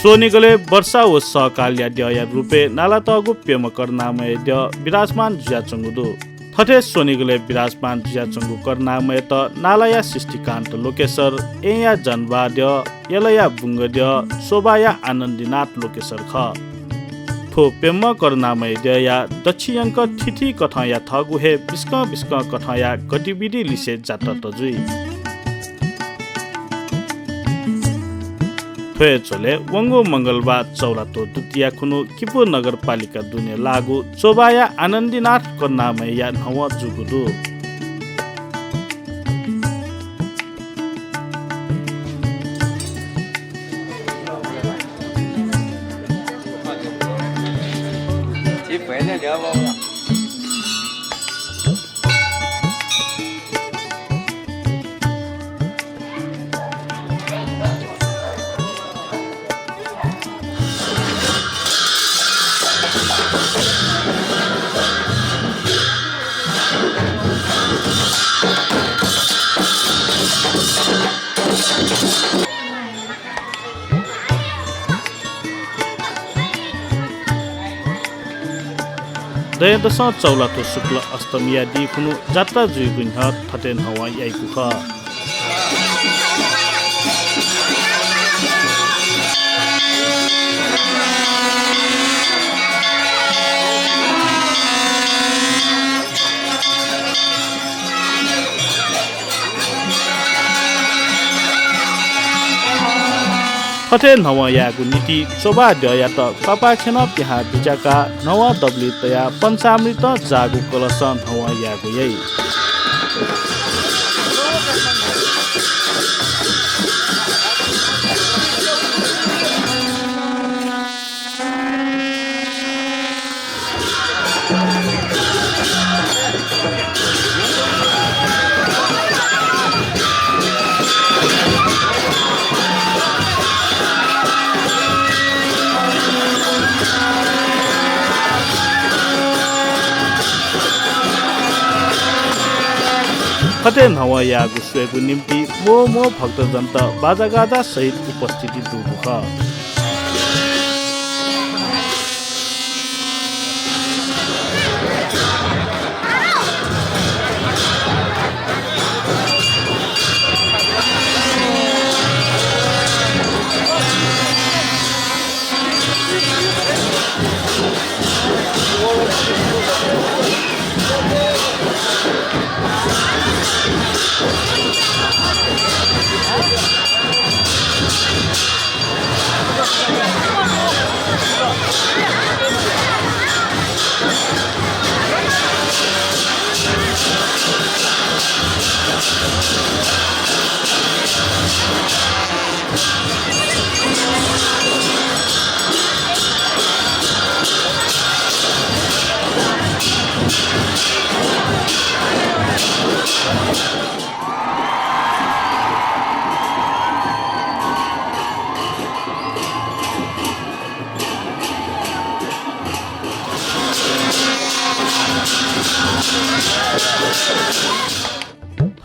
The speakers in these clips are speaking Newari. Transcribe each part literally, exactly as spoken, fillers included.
स्वनिगलय् वर्षा व सःकालया द्यःया रूपय् नालातःगु प्यम्ह करुणामय द्यः विराजमान जुयाच्वंगु दु। थथे स्वनिगलय् विराजमान जुयाच्वंगु करुणामयत नालाया सृष्टिकान्त लोकेश्वर, येँया जनबाद्यः, यलया बुंगद्यः, चोभाया आनन्दीनाथ लोकेश्वर खः। थ्व प्यम्ह करुणामय द्यःया दच्छियंक थीथी कथंया थःगु हे बिस्कं बिस्कं कथंया गतिविधि लिसे जात्रा तजुइ। थ्व हे झ्वलय् वंगु मंगलबार चौलाथ्व दुतिया खुन्हु किपू नगरपालिका दुने लाःगु चोभाया आनन्दीनाथ करुणामयया न्हवं जूगु दु। दँय्‌दसं चौलाथ्व शुक्ल अष्टमीया दिं खुन्हु जात्रा जुइगु न्ह्यः थथे न्हवं याइगु खः। थथे न्हवं यायेगु निंतिं चोभाद्यःयात क्वापाःखेनं पिहां बिज्याकाः न्हवं दबुलिइ तयाः पञ्चामृतं जाःगु कलशं न्हवं यायेगु याइ। थथे न्हवं याःगु स्वयेगु निंतिं मोमो भक्तजनत बाजागाजा सहित उपस्थिति दुगु खः।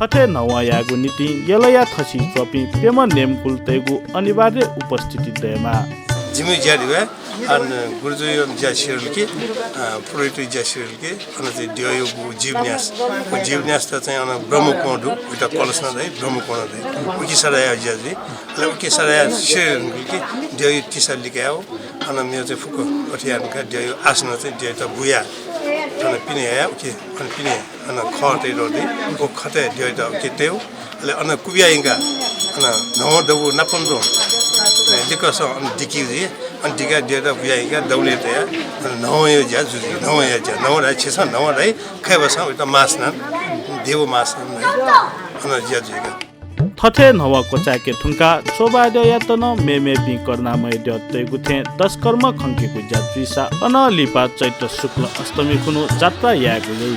थथे न्हवं यायेगु निंतिं यलया थसिइ च्वंपिं प्यम्ह नेमकुलतय्‌गु अनिवार्य उपस्थिति दयेमाः। जिमि ज्या दिवे, अन गुरुजुया ज्या सिरल कि, अ, पुरोहितया ज्या सिरल कि, अन चाहिँ द्यःयागु जीवन्यास। व जीवन्यासत चाहिँ अन ब्रह्मकोण दु, उइत कलश नं धाइ, ब्रह्मकोण नं धाइ। उकी सदाया ज्या जुइ। अले उकी सदाया सिरल कि द्यःया तिसा लिकाया, अन मेव चाहिँ फुक्क अथे यानाः द्यःया आसन चाहिँ द्यःयात बुया। अन पिने हया, उकी अन पिने अन खः तयातःगु दइ, व खतय् द्यःयात उकी तयेगु। अले अन कुबिया यंकाः अन न्हवं दबू नापं तुं लिक्कसं अन दिकी जुइ। अन दिकाः द्यःयात बुया यंकाः दबुलिइ तयाः अन न्हवंया ज्या जुइ। न्हवंया ज्या, न्हवं धाइ, छिसं न्हवं धाइ, खय्‌बासं उइत मास नं, देव मास नं धाइ, अन ज्या जुइका। थथे न्हवं क्वचाय्‌के धुंकाः चोभाद्यःयात नं मेमेपिं करुणामय द्यःतय्‌गु थें दशकर्म खंकेगु ज्या जुइसा अनं लिपा चैत्र शुक्ल अष्टमी खुन्हु जात्रा यायेगु याइ।